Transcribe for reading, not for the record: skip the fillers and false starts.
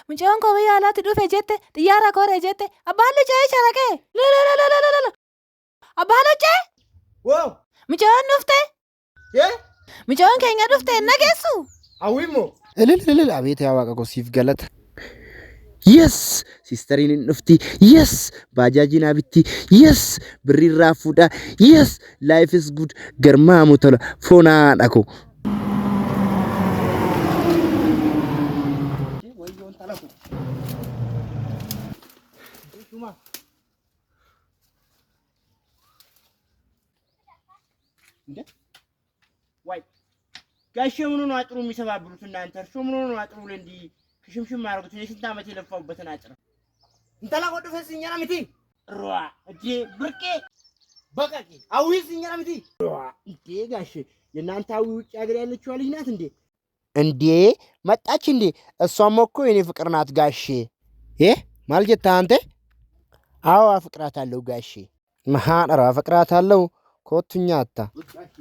Mucayyoon koo biyya alaatti dhufe jette, xiyyaara kore jette, abbaan luccee sharaqee. Lolololololo. Abbaan luccee. Wow! Mucayyoon dhufte. Eh? Mucayyoon keenya dhufte hin dhageessu. Hawwi immoo? Ilililil, abeet yaa waaqa koo, siif galata. Yes! Siistariin hin dhufti. Yes! Baajaajiin abitti. Yes! Birriin raafuudha. Yes! Life is good. Garmaamu tola. Foonaa ko. Wayyoon tala ko. Shuma. እንዴ? ዋይ ጋሼ፣ ምኑ ነው አጥሩ የሚሰባብሩት እናንተ? እርሾ ምኑ ነው አጥሩ ላይ እንዲህ ክሽምሽም ያደርጉት? እኔ ስንት ዓመት የለፋሁበትን አጥር። Intala koo dhufe siin jedha miti. ሯ እጄ ብርቄ። Baqaqi. Hawwii siin jedha miti. እንዴ ጋሼ፣ የእናንተ አዊ ውጭ ሀገር ያለችዋ ልጅ ናት እንዴ? እንዴ መጣች እንዴ? እሷም እኮ የኔ ፍቅር ናት ጋሼ። እ maal jetta አንተ? አዎ አፍቅራታለሁ ጋሼ። መሃ አፍቅራታለሁ። ኮቱኛ አታ ጋሼ።